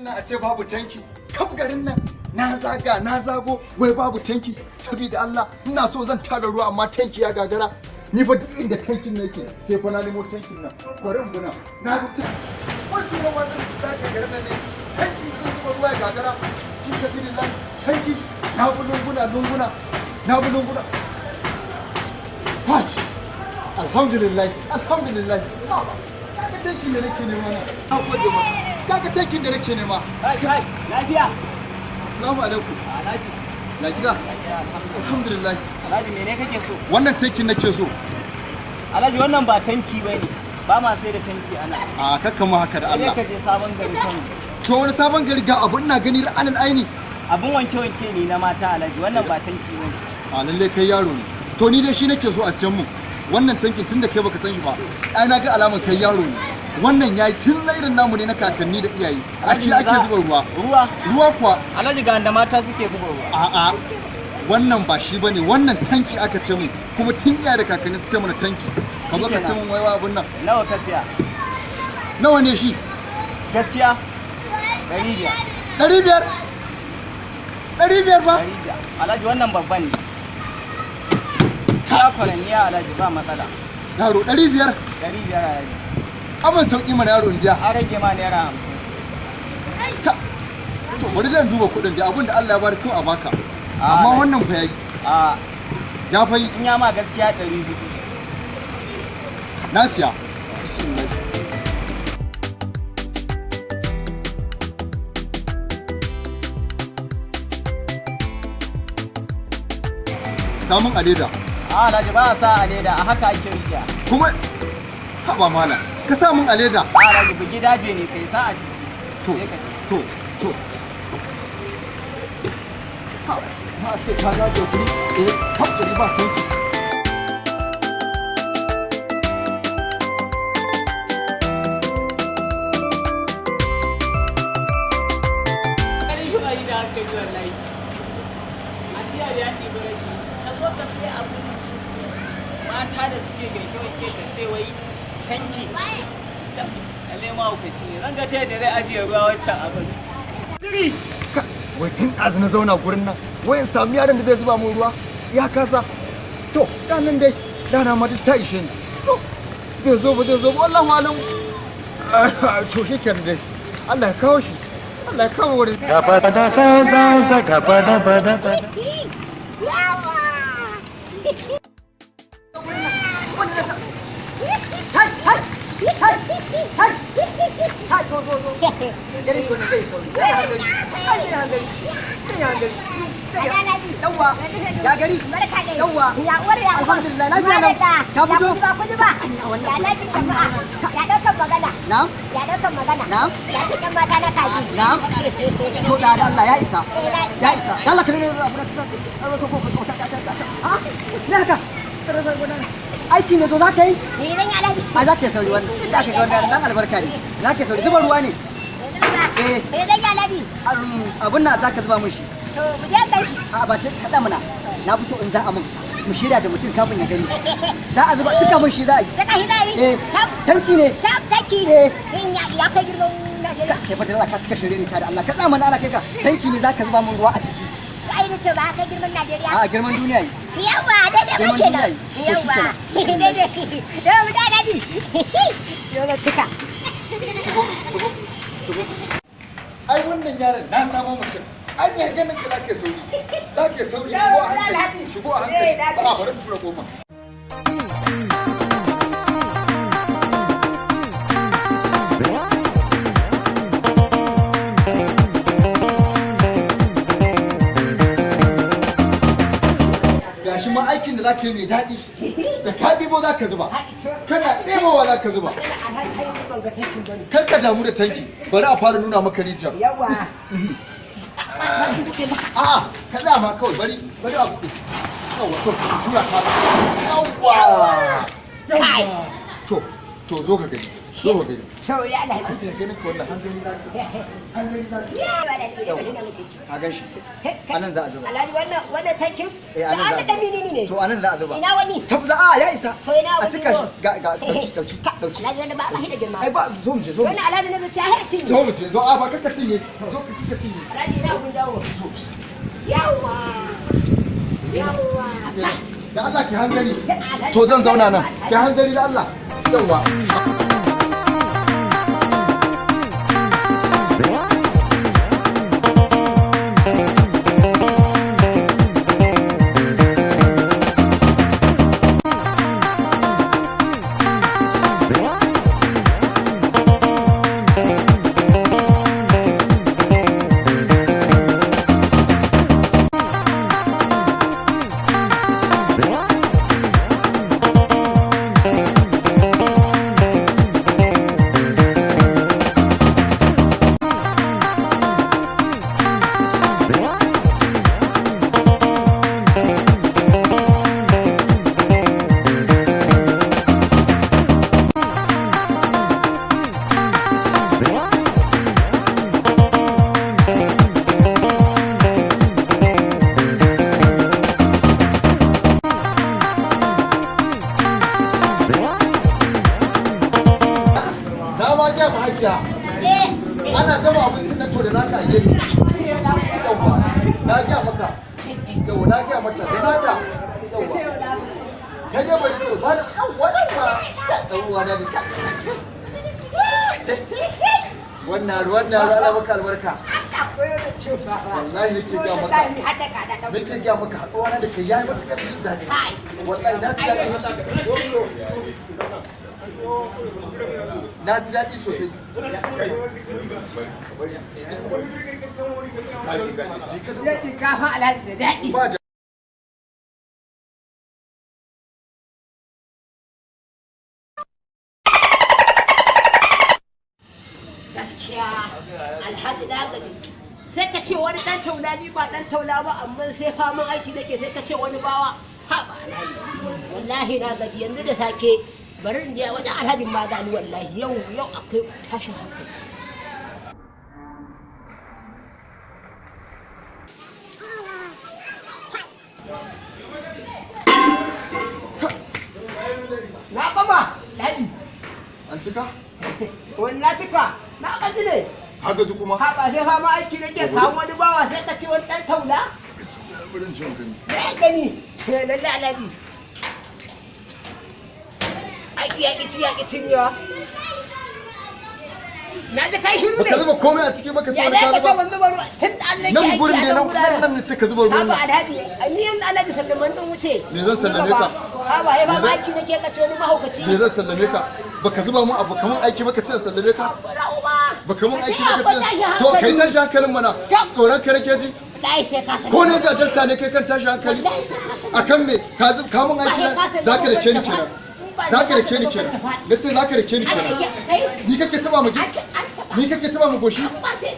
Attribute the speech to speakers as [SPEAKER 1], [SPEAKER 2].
[SPEAKER 1] Nan a ce babu tanki, kaf garin nan na zaga na zago, wai babu tanki. Saboda Allah, ina so zan tara ruwa amma tanki ya gagara. Ni fa duk inda tankin nake sai fa na nemo tankin nan. Bari in guna na bi ta wasu ruwa zan zaga garin nan ne, tanki sun zuba ruwa ya gagara. Fi sabilillah, tanki, na bi lunguna lunguna, na bi lunguna. Hai, alhamdulillah, alhamdulillah. Kaga tankin da nake nema na. Na gode maka. Kaga tankin da nake nema.
[SPEAKER 2] Kai, kai, lafiya?
[SPEAKER 1] Assalamu alaikum.
[SPEAKER 2] Alhaji.
[SPEAKER 1] Ya gida? Alhamdulillah.
[SPEAKER 2] Alhaji, mene kake so?
[SPEAKER 1] Wannan tankin nake so.
[SPEAKER 2] Alhaji, wannan ba tanki bane. Ba ma sai da tanki ana.
[SPEAKER 1] A kakka mu haka da
[SPEAKER 2] Sai
[SPEAKER 1] Allah.
[SPEAKER 2] ka je Sabon Gari Kano.
[SPEAKER 1] To, wani Sabon Gari? Ga abu ina gani ra'anin aini.
[SPEAKER 2] Abun wanke wanke ne na mata, Alhaji. Wannan ba tanki bane.
[SPEAKER 1] A lalle kai yaro ne. To, ni dai shi nake so a siyan mu. Wannan tankin, tunda kai baka san shi ba. Ai na ga alaman kai yaro ne. Wannan yayi tun na irin namu ne na kakanni da iyaye. A shi ake zuba ruwa.
[SPEAKER 2] Ruwa?
[SPEAKER 1] Ruwa kuwa.
[SPEAKER 2] Alhaji, ga da mata suke zuba ruwa.
[SPEAKER 1] A'a. Wannan ba shi bane, wannan tanki aka ce mun, kuma tun iyaye da kakanni su ce mana tanki. Ka zo ka ce mun waiwa abun nan.
[SPEAKER 2] Nawa ka siya?
[SPEAKER 1] Nawa ne shi?
[SPEAKER 2] Gaskiya? 500.
[SPEAKER 1] 500? 500 ba?
[SPEAKER 2] 500. Alhaji, wannan babban ne. Ya kwaranniya, Alhaji, ba matsala.
[SPEAKER 1] Yaro, 500?
[SPEAKER 2] 500, Alhaji.
[SPEAKER 1] Abin sauki mana, yaro, in biya.
[SPEAKER 2] An rage ma ₦50.
[SPEAKER 1] To, bari zan duba kuɗin da abin da Allah ya bari kawai a baka. Amma
[SPEAKER 2] Alhaji.
[SPEAKER 1] wannan fa yayi.
[SPEAKER 2] A
[SPEAKER 1] Ya fa yi.
[SPEAKER 2] In ya ma gaskiya, 400.
[SPEAKER 1] Na siya. Bismillah. Samun a leda.
[SPEAKER 2] A Alhaji, ba a sa a leda, a haka ake riƙe.
[SPEAKER 1] Kuma haba mala, ka sa mun a leda.
[SPEAKER 2] A Alhaji, bugi daje ne kai sa a ciki.
[SPEAKER 1] To,
[SPEAKER 2] Sai ka ci.
[SPEAKER 1] to. Ha, ma ce ka zaje guri, eh, kaf ba tanki.
[SPEAKER 2] Kari shi bai da hankali wallahi. Ajiya ya ɗibi rabi. Ka zo ka sai abu mata da suke girke wanke ka ce wai tanki. Lalle mahaukaci ne. Zan ga ta yadda zai ajiye ruwa wancan abin. Tiri!
[SPEAKER 1] Wai tun ɗazu na zauna gurin nan, wai in sami yaron da zai zuba mun ruwa ya kasa. To, ɗanan dai ɗana ma duk ta ishe ni. To, zai zo ba zai zo ba, wallahu alam. To, shi kenan dai, Allah ya kawo shi, Allah ya kawo wani.
[SPEAKER 3] Ga pa da sa sa sa ga pa da pa da pa.
[SPEAKER 4] Yawa!
[SPEAKER 5] Kai, kai, kai, kai, kai, zo, zo, zo. Gare shi wannan zai sauri, zai hanzari, ai zai hanzari, zai hanzari, zai. Yawwa, ya gari?
[SPEAKER 4] Barka dai.
[SPEAKER 5] Yawwa.
[SPEAKER 4] Ya uwar ya uwar.
[SPEAKER 5] Alhamdulillah, lafiya lau.
[SPEAKER 4] Madalla.
[SPEAKER 5] Ka fito?
[SPEAKER 4] Ya kuji ba, kuji ba.
[SPEAKER 5] Anya, wannan
[SPEAKER 4] Ya lajin jama'a. Ya ɗaukan magana.
[SPEAKER 5] Na'am.
[SPEAKER 4] Ya ɗaukan magana.
[SPEAKER 5] Na'am.
[SPEAKER 4] Ya ce ɗan mata na kaji.
[SPEAKER 5] Na'am. To, da Allah ya isa, ya isa. Allah ka dena abu da ta zo ko ko ta ta ta. Ah, ne haka? Aiki ne zo za ka yi?
[SPEAKER 4] Ni zan yi, Alhaji.
[SPEAKER 5] A za ka yi sauri wannan. Inda aka ga wannan dan albarka ne. Za ka yi sauri, zuba ruwa ne. Eh.
[SPEAKER 4] Me zan yi, Alhaji?
[SPEAKER 5] Abun nan za ka zuba mun shi.
[SPEAKER 4] To, mu je kai shi.
[SPEAKER 5] A ba sai kaɗa mana. Na fi so in za a mun mu shirya da mutum kafin ya gani. Za a zuba, cika mun shi za a yi.
[SPEAKER 4] Saka shi za a yi?
[SPEAKER 5] Eh. Tanki ne.
[SPEAKER 4] Tab, tanki.
[SPEAKER 5] Eh.
[SPEAKER 4] In ya kai girman Najeriya?
[SPEAKER 5] Kai fa da Allah ka cika shiriri ta, da Allah ka tsama na Allah kai ka. Tanki ne za ka zuba mun ruwa a ciki.
[SPEAKER 4] Ai ni ce ba kai girman Najeriya.
[SPEAKER 5] A girman duniya yi.
[SPEAKER 4] Yawa, daidai
[SPEAKER 5] Girman
[SPEAKER 4] ma kenan.
[SPEAKER 5] duniya yi. To, shi
[SPEAKER 4] Yawa.
[SPEAKER 5] kenan.
[SPEAKER 4] Daidai. Yawa, mu je, Alhaji. Yau na cika.
[SPEAKER 1] Shigo, shigo, shigo. Ai wannan yaron na samo mutum. An yi ganin ka zaka sauri, zaka sauri. Shigo a hankali, shigo a hankali. Ba a bari mu tura goma. Gashi ma aikin da zaka yi mai daɗi, da ka ɗibo zaka zuba, kana ɗebowa zaka zuba. Kar ka damu da tanki, bari a fara nuna maka rijiyar.
[SPEAKER 4] Yawa.
[SPEAKER 1] A'a, ka tsaya ma kawai, bari bari a buɗe. Yawwa, to, tura ta. Yawwa. Yawwa. To, To zo ka gani, zo ka gani.
[SPEAKER 4] Sauri Alhaji.
[SPEAKER 1] Kake ganin ka wannan hanzari za ka. Hanzari za ka.
[SPEAKER 5] Ka gan shi. Anan za a zuba.
[SPEAKER 4] Alhaji, wannan tankin?
[SPEAKER 5] Eh, anan za a
[SPEAKER 4] Da Allah menene ne?
[SPEAKER 5] To anan za a zuba.
[SPEAKER 4] Ina wani?
[SPEAKER 5] Tabza a ya isa.
[SPEAKER 4] To ina
[SPEAKER 5] A
[SPEAKER 4] wani
[SPEAKER 5] cika shi.
[SPEAKER 4] zo?
[SPEAKER 5] Ga dauki dauki dauki.
[SPEAKER 4] Alhaji, wannan ba shi da girma.
[SPEAKER 5] Ai ba, zo mu je, zo mu.
[SPEAKER 4] Wannan Alhaji na zuciya har cinye.
[SPEAKER 1] Zo mu je, zo, a ba kakka cinye, zo ka kika cinye.
[SPEAKER 4] Alhaji, ina kun dawo. Yawwa. Yawwa.
[SPEAKER 1] Da Allah ki hanzari. To zan zauna nan. Ki hanzari da Allah. Yawwa. Na ma gaya ma hajiya. Ana gama abincin nan to da naka a gefe. Yawwa. Na gaya maka. Yawwa, na gaya mata da naka. Yawwa. Kai dai bari kawai ba na yawwa yawwa. Ya ɗan uwa na ne. Wannan ruwan na ruwa, Allah maka albarka. Wallahi nake gaya maka. Nake gaya maka, haɗuwa na da kai yayi matuƙar jin daɗi. Wallahi na ji daɗi. Na ji daɗi sosai.
[SPEAKER 4] Ya shinkafa Alhaji da daɗi.
[SPEAKER 1] Ba da
[SPEAKER 4] Gaskiya Alhaji, na gaji. Sai ka ce wani ɗan taula, ni ba ɗan taula ba, amma sai faman aiki nake, sai ka ce wani bawa. Ha ba Alhaji. Wallahi na gaji, yanzu da sake bari in je wajen Alhajin ma gani, wallahi yau yau akwai tashin hankali. Na gama Alhaji.
[SPEAKER 1] An cika?
[SPEAKER 4] Wani na cika, na gaji ne.
[SPEAKER 1] Har gaji kuma?
[SPEAKER 4] Ha ba, sai fama aiki nake, kawo wani bawa, sai ka ce wani ɗan taula.
[SPEAKER 1] Bari in je in gani.
[SPEAKER 4] Na gani, lalle Alhaji. Aiki ya ƙi ci ya ƙi cinyewa. Na ji kai shiru
[SPEAKER 1] Baka
[SPEAKER 4] ne.
[SPEAKER 1] zuba komai a ciki baka ce
[SPEAKER 4] Ya
[SPEAKER 1] wani
[SPEAKER 4] dai
[SPEAKER 1] ka
[SPEAKER 4] ka ce
[SPEAKER 1] zuba.
[SPEAKER 4] ban zuba ruwa tun da Allah ke
[SPEAKER 1] Nan
[SPEAKER 4] aiki
[SPEAKER 1] gurin
[SPEAKER 4] a
[SPEAKER 1] da
[SPEAKER 4] nan
[SPEAKER 1] nan
[SPEAKER 4] guraren.
[SPEAKER 1] nan nan ce ka zuba ruwan
[SPEAKER 4] Haba
[SPEAKER 1] nan.
[SPEAKER 4] Alhaji, ni yanzu Alhaji sallaman nan wuce.
[SPEAKER 1] Me zan sallame ka?
[SPEAKER 4] Haba, ya ba
[SPEAKER 1] Me zan-
[SPEAKER 4] aiki nake, ka ce wani mahaukaci.
[SPEAKER 1] Me zan sallame ka? Baka zuba mun abu kaman aiki baka ce in sallame ka? Baka mun aiki baka ce to kai tashi hankalin mana. Tsoron ka nake ji?
[SPEAKER 4] Wallahi sai ka sani.
[SPEAKER 1] Ko ne jajarta ne kai kan tashi hankali?
[SPEAKER 4] Wallahi sai ka sani.
[SPEAKER 1] Akan me? Ka zub ka mun aiki na zaka rake ni kenan. Zaka rake ni kenan. Nace zaka rake ni
[SPEAKER 4] An
[SPEAKER 1] kenan.
[SPEAKER 4] rake kai.
[SPEAKER 1] Ni kake taba mu
[SPEAKER 4] An taba.
[SPEAKER 1] Ni kake taba mu goshi?
[SPEAKER 4] Ba sai